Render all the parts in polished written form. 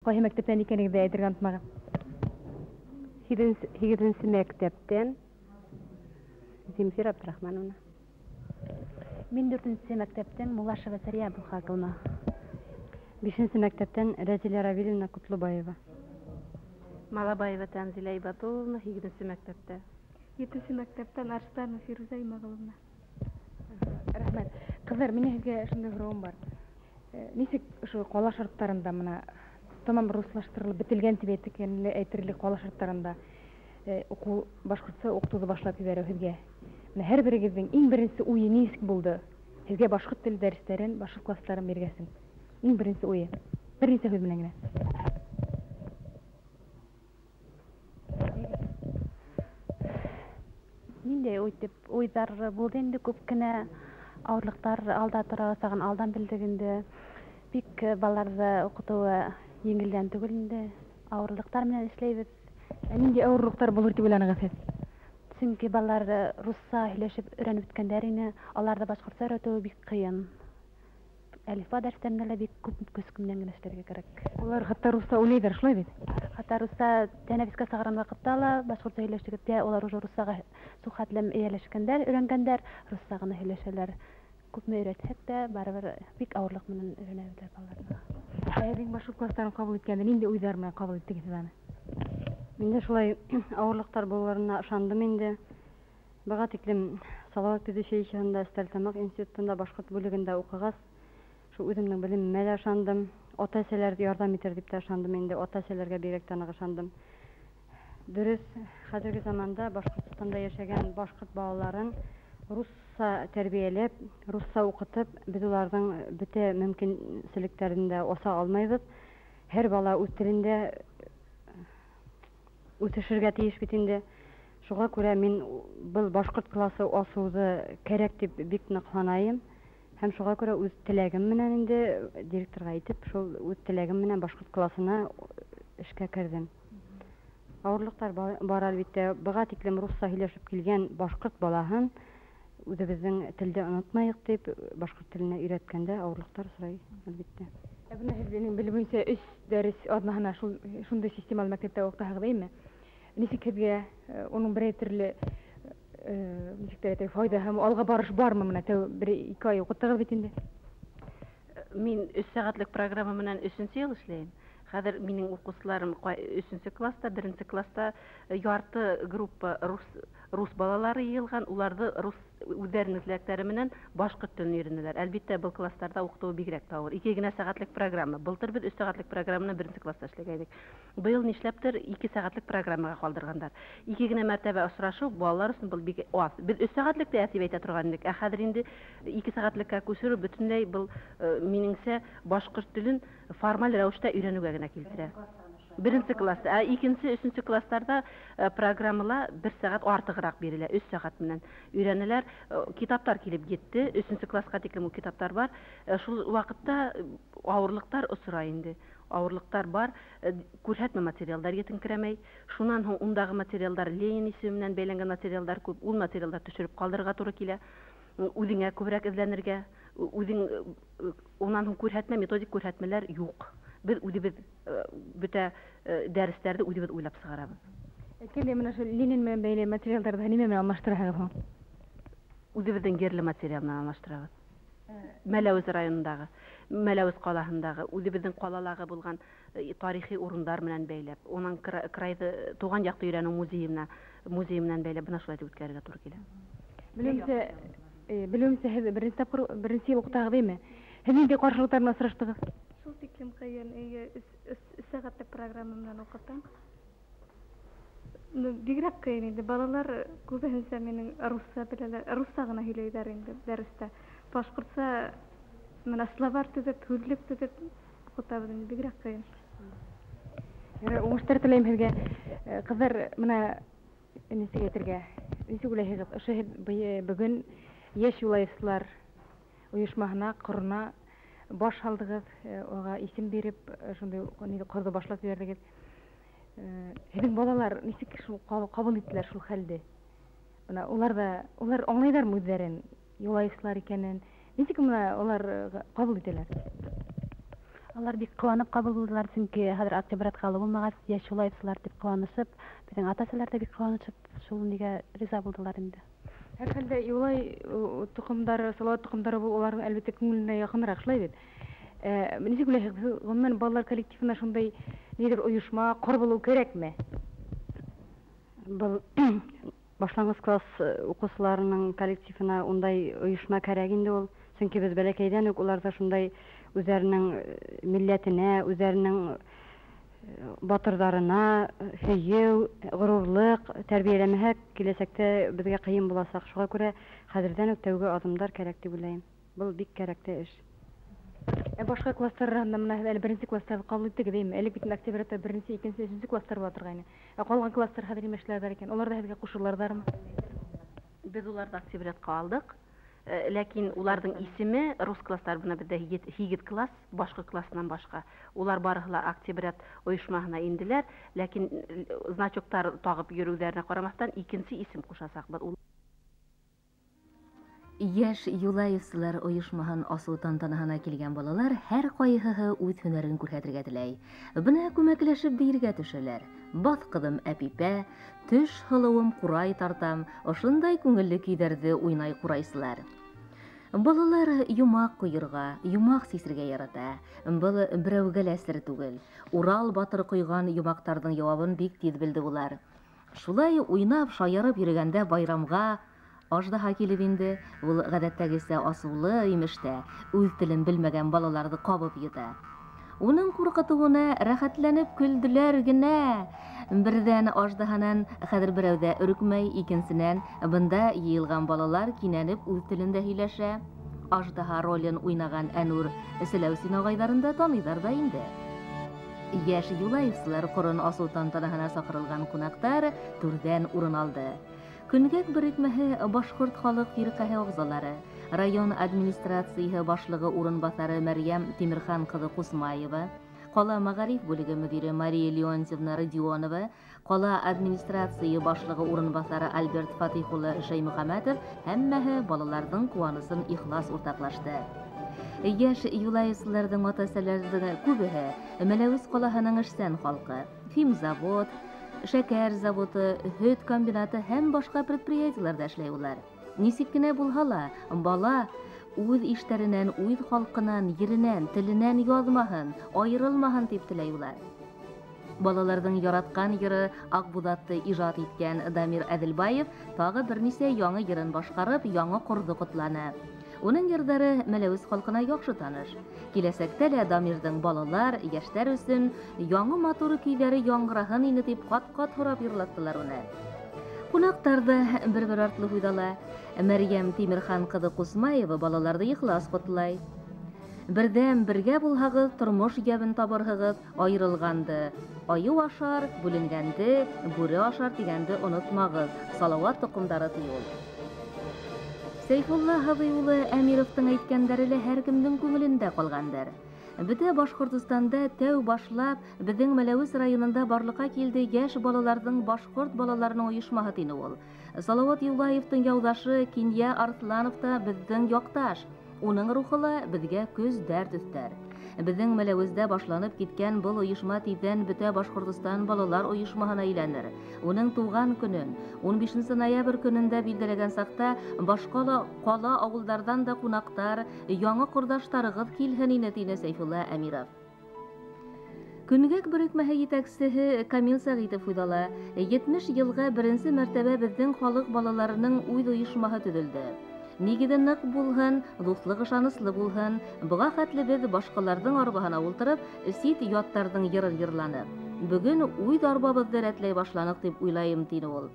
Ҡайһы мәктәптән икәнегеҙҙе әйтергә онотмағыҙ. 8-нсе мәктәптән Земфира Абдрахмановна. Мин 4-нсе мәктәптән Мулашева Сәрия Абдулхаковна. 5-нсе мәктәптән Рәзилә Равилевна Ҡотлобаева. Малабаева Тәнзилә Ибатулловна 8-нсе мәктәптә. 7-нсе мәктәптән Арсланова Фируза Имағоловна. Рәхмәт. Ҡыҙҙар, минең һеҙгә шундай һорауым бар. Нисек ошо ҡала шарттарында мына тамам руслаштырылып бөтөлгән тип әйтерлек ҡала шарттарында уҡыу башҡортса уҡытыуҙы башлап ебәреү һеҙгә? Мына һәр берегеҙҙең иң беренсе уйы нисек булды? Һеҙгә башҡорт теле дәрестәрен, башҡорт класстарын биргәсен. Иң беренсе уйы. Бер нисә һүҙ менән генә. Ниндәй уй тип уйҙар булды инде, күп кенә ауырлыҡтар алда торасағын алдан белдек инде. Бик балаларҙы уҡытыуы еңелдән түгел инде. Ауырлыҡтар менән эшләйбеҙ. Ә ниндәй ауырлыҡтар булыр тип уйланығыҙ һеҙ? Сөнки балалар русса һөйләшеп өйрәнеп бөткәндәр ине, аларҙы башҡортса өйрәтеү бик ҡыйын. Әлифба дәрестәрендә лә бик күп көс менән генә эшләргә кәрәк. Улар хатта русса уйлайҙар, шулай бит? Хатта русса тәнәфескә сығарған ваҡытта ла башҡортса һөйләшеп тә, улар уже руссаға шул хәтлем эйәләшкәндәр, өйрәнгәндәр, русса ғына һөйләшәләр. Күпме өйрәтһәк тә, барыбер бик ауырлыҡ менән өйрәнәбеҙ балаларҙы. Ә һеҙҙең башҡорт кластарын ҡабул иткәндә ниндәй уйҙар менән ҡабул иттегеҙ һеҙ аны? Мин дә шулай ауырлыҡтар булыуына ышандым инде. Быға тиклем Салауат педучилищеһында, Стәрлетамаҡ институтында башҡорт бүлегендә уҡығас, шул үҙемдең белемемә лә ышандым. Ата-әсәләр ярҙам итер тип тә ышандым инде. Ата-әсәләргә бигерәк тә ныҡ ышандым. Дөрөҫ, хәҙерге заманда Башҡортостанда йәшәгән башҡорт балаларын русса тәрбиәләп, русса уҡытып, беҙ уларҙың бөтә мөмкинселектәрен дә аса алмайбыҙ. Һәр бала үҙ телендә үҫешергә тейеш бит инде. Шуға күрә мин был башҡорт классы асыуҙы кәрәк тип бик ныҡ һанайым. Һәм шуға күрә үҙ теләгем менән инде директорға әйтеп, шул үҙ теләгем менән башҡорт классына эшкә керҙем. Ауырлыҡтар бар әлбиттә. Быға тиклем русса һөйләшеп килгән башҡорт балаһын үҙебеҙҙең телде онотмайыҡ тип башҡорт теленә өйрәткәндә ауырлыҡтар осрай әлбиттә. Ә бына һеҙ белеүемсә 3 дәрес аҙнаһына шундай системалы мәктәптә уҡытаһығыҙ, әйме? Нисек һеҙгә уның берәй төрлө нисек тә әйтергә, файҙа һәм алға барыш бармы? Мына тәү бер-ике ай уҡыттығыҙ бит инде. Мин 3 сәғәтлек программа менән өсөнсө йыл эшләйем. Хәҙер минең уҡыусыларым өсөнсө класста, беренсе класста ярты группа рус балалары йыйылған, уларҙы рус үҙҙәренең теләктәре менән башҡорт телен өйрәнәләр. Әлбиттә, был класстарҙа уҡытыуы бигерәк тә ауыр. 2 генә сәғәтлек программа. Былтыр беҙ 3 сәғәтлек программаны беренсе класста эшләгәйнек. Быйыл нишләптер 2 сәғәтлек программаға ҡалдырғандар. 2 генә мәртәбә осрашыу балалар өсөн был бик аҙ. Беҙ 3 сәғәтлек тә тип әйтә торған инек. Ә хәҙер инде 2 сәғәтлеккә күсереү бөтөнләй был минеңсә башҡорт телен формаль рәүештә өйрәнеүгә генә килтерә. Беренсе класста, ә икенсе, өсөнсө класстарҙа программала 1 сәғәт артығыраҡ бирелә, 3 сәғәт менән өйрәнәләр. Китаптар килеп етте, өсөнсө классҡа тиклем ул китаптар бар. Шул ваҡытта ауырлыҡтар осрай инде. Ауырлыҡтар бар, күрһәтмә материалдар етенкерәмәй. Шунан һуң ундағы материалдар Ленин исеме менән бәйләнгән материалдар күп, ул материалдар төшөрөп ҡалдырырға тура килә. Үҙеңә күберәк эҙләнергә, үҙең унан һуң күрһәтмә, методик күрһәтмәләр юҡ. Беҙ үҙебеҙ бөтә дәрестәрҙе үҙебеҙ уйлап сығарабыҙ. Әйткәндәй, мына шул Ленин менән бәйле материалдарҙы нимә менән алмаштыраһығыҙ һуң? Үҙебеҙҙең ерле материал менән алмаштырабыҙ. Мәләүез районындағы, Мәләүез ҡалаһындағы, үҙебеҙҙең ҡалалағы булған тарихи урындар менән бәйләп, унан крайҙы тыуған яҡты өйрәнеү музейы менән бәйләп, бына шулай итеп үткәрергә тура килә. Белеүемсә, һеҙ беренсе тапҡыр, беренсе йыл уҡытаһығыҙ, әйме? Һеҙ ниндәй ҡаршылыҡтар менән осраштығыҙ? Шул тиклем ҡыйын, эйе, өс сәғәтлек программа менән уҡытам. Бигерәк ҡыйын инде. Балалар күбеһенсә минең русса беләләр, русса ғына һөйләйҙәр инде дәрестә. Башҡортса менә словарь төҙөп, һүҙлек төҙөп уҡытабыҙ инде, бигерәк ҡыйын. Ярай, уңыштар теләйем һеҙгә. Ҡыҙҙар, бына нисек әйтергә, нисек уйлайһығыҙ? Ошо һеҙ бөгөн йәш юлаевсылар ойошмаһына, ҡорона баш һалдығыҙ, уға исем биреп, шундай ҡорҙо башлап ебәрҙегеҙ. Һеҙҙең балалар нисек шул ҡабул иттеләр шул хәлде? Бына улар да, улар аңлайҙармы үҙҙәрен юлаевсылар икәнен? Нисек бына улар ҡабул итәләр? Алар бик ҡыуанып ҡабул булдылар, сөнки хәҙер октябрятҡа алып булмағас, йәш юлаевсылар тип ҡыуанышып, беҙҙең ата-әсәләр ҙә бик ҡыуанышып, шул нигә риза булдылар инде. Һәр хәлдә Юлай тоҡомдары, Салауат тоҡомдары был уларҙың әлбиттә күңеленә яҡыныраҡ, шулай бит. Нисек уйлайһығыҙ, ғөмүмән балалар коллективына шундай ниҙер ойошма, ҡор булыу кәрәкме? Был башланғыс класс уҡыусыларының коллективына ундай ойошма кәрәк инде ул. Сөнки беҙ бәләкәйҙән үк уларҙа шундай үҙҙәренең милләтенә, үҙҙәренең батырҙарына һөйөү, ғорурлыҡ тәрбиәләмәһәк, киләсәктә беҙгә ҡыйын буласаҡ. Шуға күрә хәҙерҙән үк тәүге аҙымдар кәрәк тип уйлайым. Был бик кәрәкле эш. Башҡа класстар араһында бына һеҙ әле беренсе класстарҙы ҡабул иттегеҙ, әйме? Элек бит октябрьдә беренсе, икенсе, өсөнсө класстар була торғайны. Ҡалған класстар хәҙер нимә эшләйҙәр икән? Улар ҙа һеҙгә ҡушыларҙармы? Беҙ уларҙы октябрьгә алдыҡ. Ләкин уларҙың исеме рус класстар, бына беҙҙә 8 класс, башҡа класснан башҡа. Улар барыһы ла октябрят ойошмаһына инделәр, ләкин значоктар тағып йөрөүҙәренә ҡарамаҫтан икенсе исем ҡушасаҡбыҙ. Йәш юлаевсылар ойошмаһын асыу тантанаһына килгән балалар һәр ҡайһыһы үҙ һөнәрен күрһәтергә теләй. Бына күмәкләшеп бейергә төшәләр. Баҫ ҡыҙым әпипә, төш һылыуым ҡурай тартам, ошондай күңелле көйҙәрҙе уйнай ҡурайсылар. Балалар йомаҡ ҡойорға, йомаҡ сисергә ярата. Был берәүгә лә сер түгел. Урал батыр ҡойған йомаҡтарҙың яуабын бик тиҙ белде улар. Шулай уйнап, шаярып йөрөгәндә байрамға аждаһа килеп инде. Ул ғәҙәттәгесә асыулы имеш тә, үҙ телен белмәгән балаларҙы ҡабып йота. Уның ҡурҡытыуына рәхәтләнеп көлдөләр генә. Берҙән аждаһанан хәҙер берәү ҙә өркмәй, икенсенән бында йыйылған балалар кинәнеп үҙ телендә һөйләшә. Аждаһа ролен уйнаған Әнүр Селәүсин ағайҙарын да таныйҙар ҙа инде. Йәш юлаевсылар ҡорон асыу тантанаһына саҡырылған ҡунаҡтар түрҙән урын алды. Көнгәк берекмәһе башҡорт халыҡ фирҡәһе ағзалары, район администрацияһы башлығы урынбаҫары Мәрйәм Тимерхан ҡыҙы Ҡусмаева, ҡала мәғариф бүлеге мөдире Мария Леонтьевна Родионова, ҡала администрацияһы башлығы урынбаҫары Альберт Фатих улы Шәймөхәмәтов һәммәһе балаларҙың ҡыуанысын ихлас уртаҡлашты. Йәш юлаевсыларҙың ата-әсәләрҙең күбеһе Мәләүез ҡалаһының эшсән халҡы, химзавод, шәкәр заводы, һөт комбинаты һәм башҡа предприятиеларҙа эшләй улар. Нисек кенә булһа ла, бала үҙ иштәренән, үҙ халҡынан, еренән, теленән яҙмаһын, айырылмаһын тип теләй улар. Балаларҙың яратҡан йыры Аҡбуҙатты ижад иткән Дамир Әҙелбаев тағы бер нисә яңы йырын башҡарып, яңы ҡорҙо ҡотланы. Уның йырҙары Мәләүез халҡына яҡшы таныш. Киләсәктә лә Дамирҙың балалар, йәштәр өсөн яңы матур көйҙәре яңғыраһын ине тип ҡат-ҡат һорап йырлаттылар уны. Ҡунаҡтар ҙа бер-бер артлы һуйҙала. Мәрйәм Тимерхан ҡыҙы Ҡусмаева балаларҙы ихлас ҡотлай. Берҙәм бергә булһағыҙ, тормош йәмен табырһығыҙ, айырылғанды айыу ашар, бүленгәнде бүре ашар тигәнде онотмағыҙ. Салауат тоҡомдары ти ул. Сәйфулла Һаҙый улы Әмировтың әйткәндәре лә һәр кемдең күңелендә ҡалғандыр. Бөтә Башҡортостанда тәү башлап беҙҙең Мәләүез районында барлыҡҡа килде йәш балаларҙың башҡорт балаларының ойошмаһы тине ул. Салауат Юлаевтың яуҙашы Кинйә Арыҫланов та беҙҙең яҡташ. Уның рухы ла беҙгә көс дәрт өҫтәр. Беҙҙең Мәләүездә башланып киткән был ойошма тиҙҙән бөтә Башҡортостан балалар ойошмаһына әйләнер. Уның тыуған көнөн 15 ноябрь көнөндә билдәләгән саҡта башҡа ла ҡала ауылдарҙан да ҡунаҡтар, яңы ҡорҙаштарығыҙ килһен ине, тине Сәйфулла Әмиров. Көнгәк берекмәһе етәксеһе Камил Сәғитов һуйҙала. 70 йылға беренсе мәртәбә беҙҙең халыҡ балаларының үҙ ойошмаһы төҙөлдө. Нигеҙе ныҡ булһын, дуҫлыҡ ышаныслы булһын, быға хәтле беҙ башҡаларҙың арбаһына ултырып, сит яттарҙың йырын йырланыҡ. Бөгөн үҙ арбабыҙҙы рәтләй башланыҡ тип уйлайым, тине ул.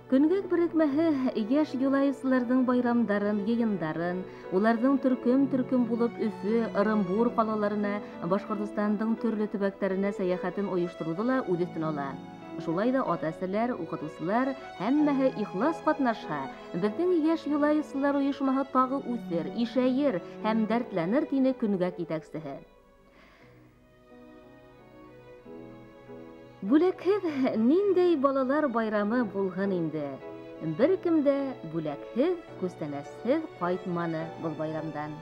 Көнгәк берекмәһе йәш юлаевсыларҙың байрамдарын, йыйындарын, уларҙың төркөм-төркөм булып Өфө, Ырымбур ҡалаларына, Башҡортостандың төрлө төбәктәренә сәйәхәтен ойоштороуҙы ла үҙ өҫтөнә ала. Шулай ҙа ата-әсәләр, уҡытыусылар һәммәһе ихлас ҡатнашһа, беҙҙең йәш юлаевсылар ойошмаһы тағы үҫер, ишәйер һәм дәртләнер, тине Көнгәк етәксеһе. Бүләкһеҙ ниндәй балалар байрамы булһын инде? Бер кем дә бүләкһеҙ, күстәнәсһеҙ ҡайтманы был байрамдан.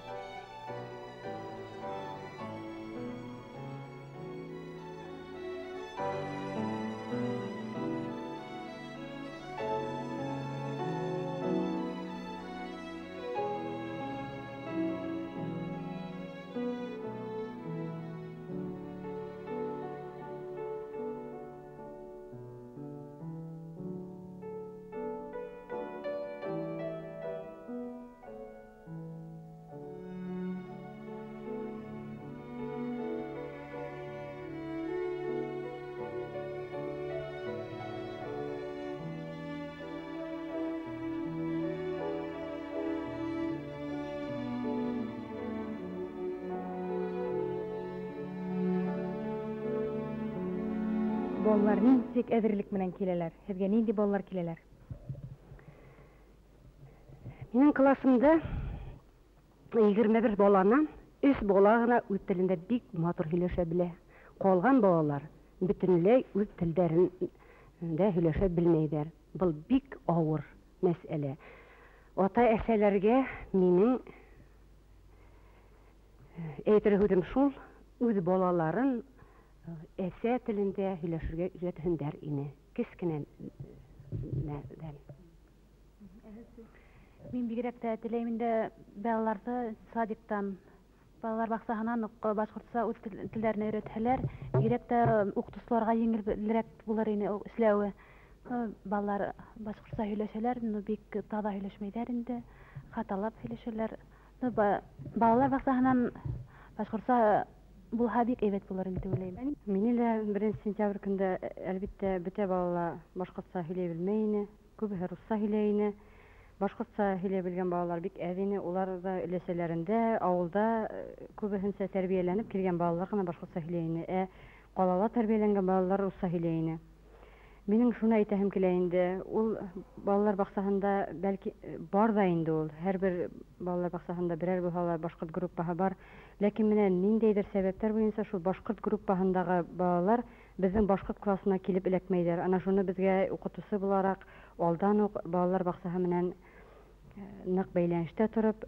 Балалар нисек әҙерлек менән киләләр? Һеҙгә ниндәй балалар киләләр? Минең классымда 21 баланан 3 бала ғына үҙ телендә бик матур һөйләшә белә. Ҡалған балалар бөтөнләй үҙ телдәрендә һөйләшә белмәйҙәр. Был бик ауыр мәсьәлә. Ата-әсәләргә минең әйтер һүҙем шул, үҙ балаларын әсә телендә һөйләшергә өйрәтһендәр ине. Кескенәдән. Мин бигерәк тә теләйем инде балаларҙы садиктан, балалар баҡсаһынан уҡ башҡортса үҙ телдәренә өйрәтһәләр, бигерәк тә уҡытыусыларға еңелерәк булыр ине эшләүе. Балалар башҡортса һөйләшәләр, но бик таҙа һөйләшмәйҙәр инде, хаталап һөйләшәләр. Балалар баҡсаһынан башҡортса булһа бик әйбәт булыр инде уйлайым. Мине лә 1 сентябрь көндә әлбиттә бөтә балалар башҡортса һөйләй белмәй ине, күбеһе русса һөйләй ине. Башҡортса һөйләй белгән балалар бик әҙ ине. Улар ҙа өләсәләрендә, ауылда күбеһенсә тәрбиәләнеп килгән балалар ғына башҡортса һөйләй ине. Ә ҡалала тәрбиәләнгән балалар русса һөйләй ине. Минең шуны әйтәһем килә инде, ул балалар баҡсаһында бәлки бар ҙа инде ул, һәр бер балалар баҡсаһында берәр булһа ла башҡорт группаһы бар. Ләкин менә ниндәйҙер сәбәптәр буйынса шул башҡорт группаһындағы балалар беҙҙең башҡорт классына килеп эләкмәйҙәр. Ана шуны беҙгә уҡытыусы булараҡ алдан уҡ балалар баҡсаһы менән ныҡ бәйләнештә тороп,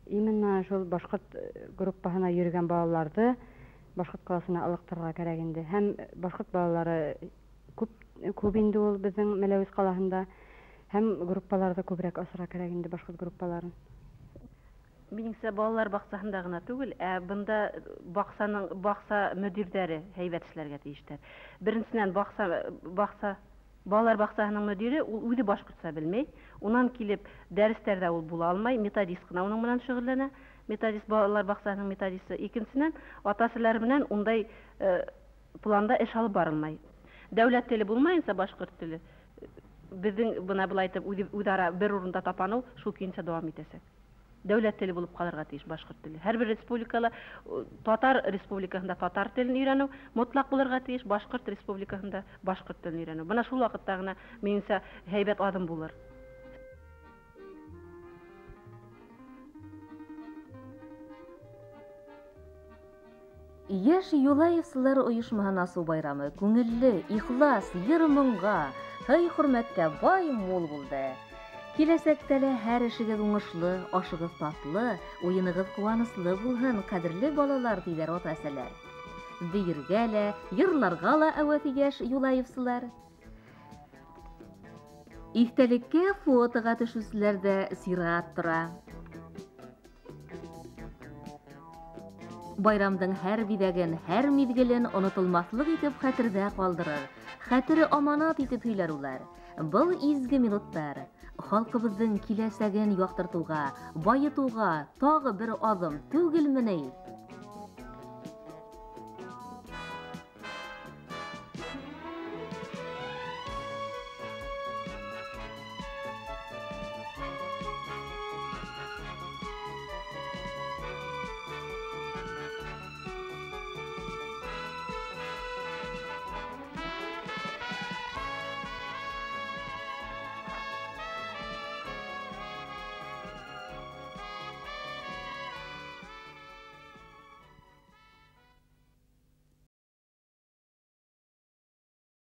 именно шул башҡорт группаһына йөрөгән балаларҙы башҡорт классына ылыҡтырырға кәрәк инде. Һәм башҡорт балалары күп инде ул беҙҙең Мәләүез ҡалаһында, һәм группаларҙы күберәк асырға кәрәк инде, башҡорт группаларын. Минеңсә, балалар баҡсаһында ғына түгел, ә бында баҡса мөдирҙәре һәйбәт эшләргә тейештәр. Беренсенән, балалар баҡсаһының мөдире ул үҙе башҡортса белмәй, унан килеп дәрестәрҙә ул була алмай, методист ҡына уның менән шөғөлләнә, методист балалар баҡсаһының методисты. Икенсенән, ата-әсәләр менән ундай планда эш алып барылмай. Дәүләт теле булмайынса башҡорт теле беҙҙең бына былай итеп үҙ-ара бер урында тапаныу шул көйөнсә дауам итәсәк. Дәүләт теле булып ҡалырға тейеш башҡорт теле. Һәр бер республикала, Татар республикаһында татар телен өйрәнеү мотлаҡ булырға тейеш, Башҡорт республикаһында башҡорт телен өйрәнеү. Бына шул ваҡытта ғына минеңсә һәйбәт аҙым булыр. Йәш Юлаевсылар ойошмаһын асыу байрамы күңелле, ихлас, йыр-моңға, һый-хөрмәткә бай мул булды. Киләсәктә лә һәр эшегеҙ уңышлы, ашығыҙ татлы, уйынығыҙ ҡыуаныслы булһын, ҡәҙерле балалар, тиҙәр ата-әсәләр. Бейергә лә, йырларға ла әүәҫ йәш Юлаевсылар. Иҫтәлеккә фотоға төшөүселәр ҙә сират тора. Байрамдың һәр биҙәген, һәр миҙгелен онотолмаҫлыҡ итеп хәтерҙә ҡалдырыр, хәтере аманат итеп һөйләр улар. Был изге минуттар халҡыбыҙҙың киләсәген яҡтыртыуға, байытыуға тағы бер аҙым түгелме ни?